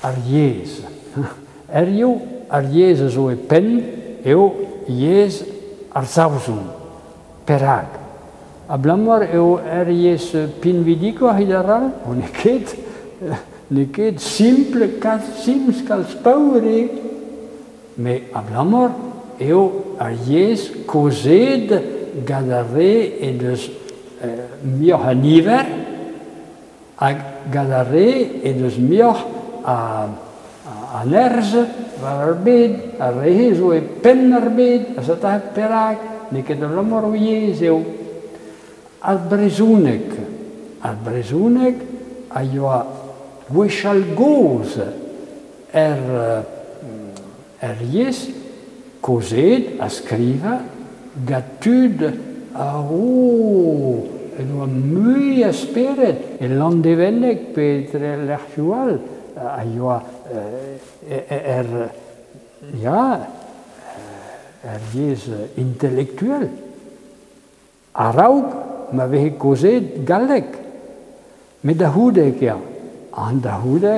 Ar yezh. Hiziv, ar yezh a zo e penn eo yezh ar Saozon. Perak? Abalamour eo ur yezh pinvidikoc'h evit ar all? O n'eo ket. N'eo ket simpl, kalz simpl, kalz paour eo. Met abalamour eo ar yezh kaozeet gant ar re he deus muioc'h a niver hag gant ar re he deus muioc'h a nerzh war ar bed, ar re-se zo e penn ar bed, ha setu perak n'eo ket abalamour o yezh eo. Ar brezhoneg. Ar brezhoneg a yoa gwechall-gozh er er yezh kaozeet ha skrivañ gant tud a ro en doa mui a spered e Landevenneg pe etre lec'hioù all a yoa er ya er yezh intelektuel. A-raok ma veze kaozeet galleg. Met da c'houde kea. An da c'houde,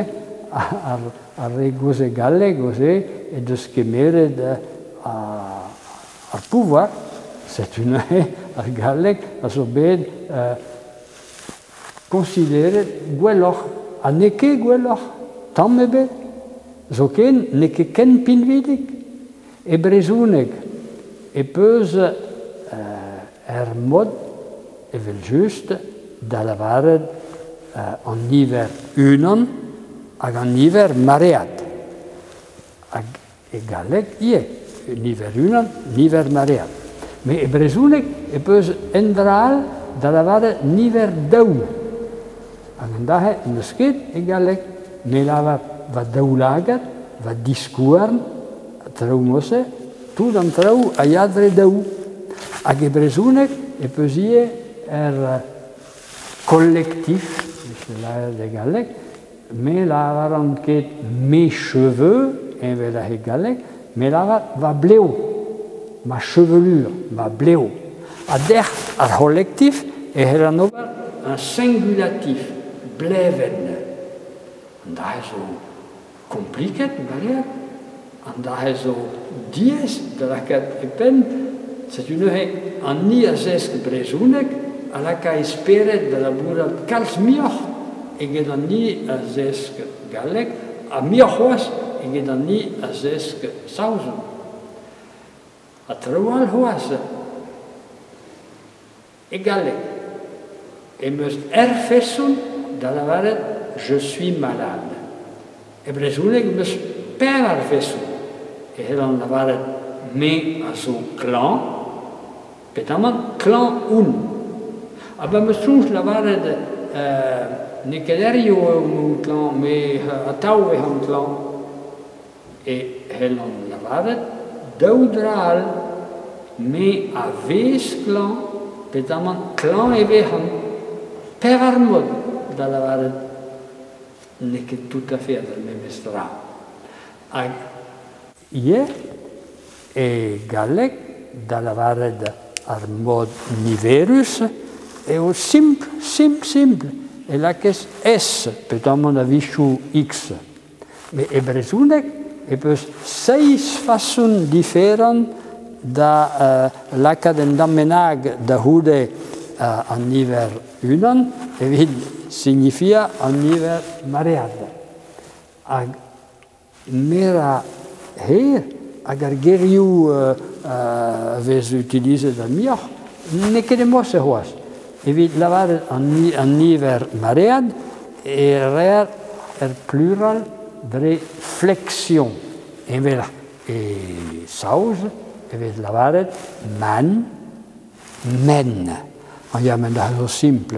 ar re gaoze galleg o-se he deus kemeret ar pouvoar. Setu neuze ar galleg a zo bet koñsideret gwelloc'h. Ha n'eo ket gwelloc'h, tamm ebet. Zoken n'eo ket ken pinvidik. E brezhoneg e peus er mod evel-just da lavaret an niver unan hag an niver maread. Hag e galleg ivez, niver unan, niver maread. Met e brezhoneg e peus un dra all da lavaret niver daou. Hag an dra-se n'eus ket e galleg. Me lavar va daoulagad, va diskouarn, traoù mod-se, tout an traoù a ya dre daou. Hag e brezhoneg e peus ivez er kollektif, lavaret e galleg, me lavaran ket mes cheveux, evel e galleg, me lavar va blev, ma chevelure, ma blev. Ha dec'h ar c'hollektif e c'hellan ober un singulatif, blevenn. An dra zo kompliket, baleat, an dra zo diaes da lakaat e penn. Setu neuze an ni a zesk brezhoneg a laka e spered da labourat kalz muioc'h eget an ni a zesk galleg ha muioc'h c'hoazh eget an ni a zesk saozon. Ha traoù all c'hoazh. E galleg em eus er feson da lavaret je suis malade. E brezhoneg em eus pevar feson. E c'hellan lavaret me a zo klañv, petamant klañv on. Ha pa 'm eus soñj lavaret n'eo ket hiziv eo klañv, me atav eo klañv. E c'hellan lavaret daou dra all. Me a vez klañv, petamant klañv e vezan. Pevar mod da lavaret n'eo ket tout-à-fait ar memes tra. Hag ivez e galleg da lavaret ar mod niverus eo simpl, simpl, simpl. E lakez S petamant a-wechoù X. Met e brezhoneg e peus seizh fason diferant da lakaat un tamm bennak da c'houde an niver unan evit signifiañ an niver maread. Hag me ra hir hag ar gerioù a vez utilizet ar muioc'h n'eo ket e-mod-se c'hoazh. Evit lavaret an niver maread e reer er plural dre flexion. Evel e saoz e vez lavaret man, men. Ah ya, met a zo simpl.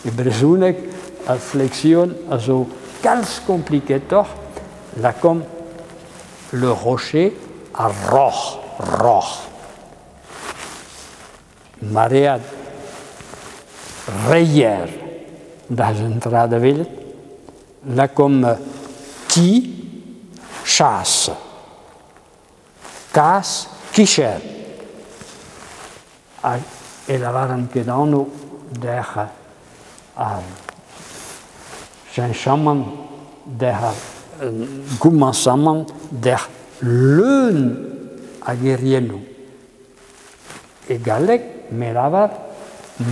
E brezhoneg ar flexion a zo kalz kompliketoc'h. Lakaomp le rocher ar roc'h, roc'h. Maread reier da un dra da welet. Lakaomp ti, chas. Kas, kicher. Hag e lavaran ket anv dec'h ar cheñchamant dec'h ar Komañsamant derc'h leun a geriennoù. E galleg, me lavar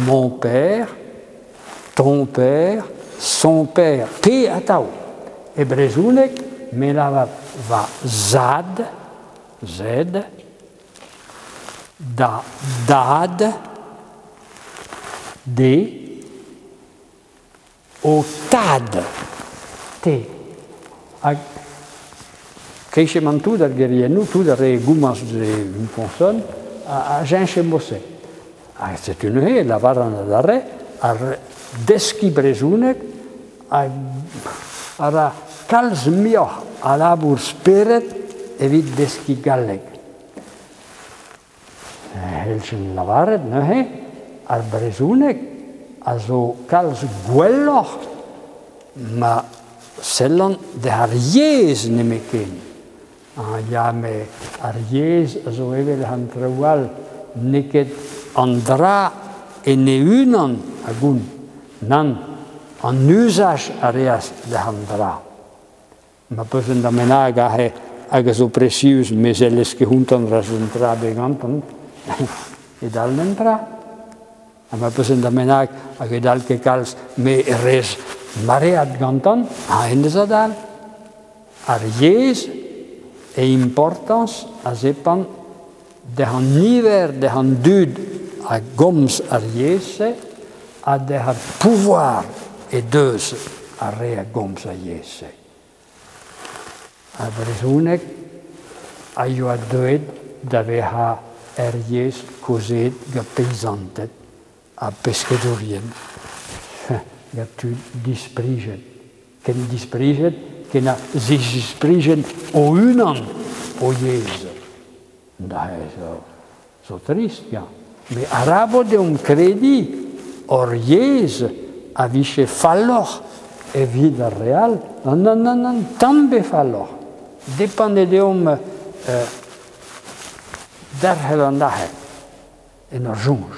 mon père, ton père, son père, te atav. E brezhoneg, me lavar va zad, Z, da dad, D, ho tad, T. Hag keiz emañ tout ar geriennoù, tout ar re gomañs dre un consonne, a cheñch mod-se. Ha setu neuze e lavaran adarre ar deskiñ brezhoneg a ra kalz muioc'h a labour spered evit deskiñ galleg. C'helljen lavaret neuze ar brezhoneg a zo kalz gwelloc'h ma sellan d'ar yezh nemetken. Ah ya, met ar yezh a zo evel an traoù all, n'eo ket an dra en e-unan a gont, nann, an uzaj a reas d'an dra. Ma peus un dra bennak aze hag a zo presius, me 'zellez ket outañ raz un dra bet gantañ, e dal un dra. Ha ma peus un dra bennak hag e dal ket kalz, me rez maread gantañ, ha hennezh a dal. Ar yezh e importans a zepant dec'h an niver dec'h an dud a gomz ar yezh-se ha dec'h ar pouvoar e deus ar re a gomz ar yezh-se. Ar brezhoneg a yoa deuet da vezañ er yezh kaozeet gant peizanted ha peskedourien, gant tud disprijet, ken disprijet ken a zisprijent o-unan o yezh. Da zo trist, ya. Met arabat deomp krediñ hor yezh a vije falloc'h evit ar re all. Nann, nann, nann, nann, tamm bet falloc'h. Depend eo deomp derc'hel an arc'hel en ur soñj.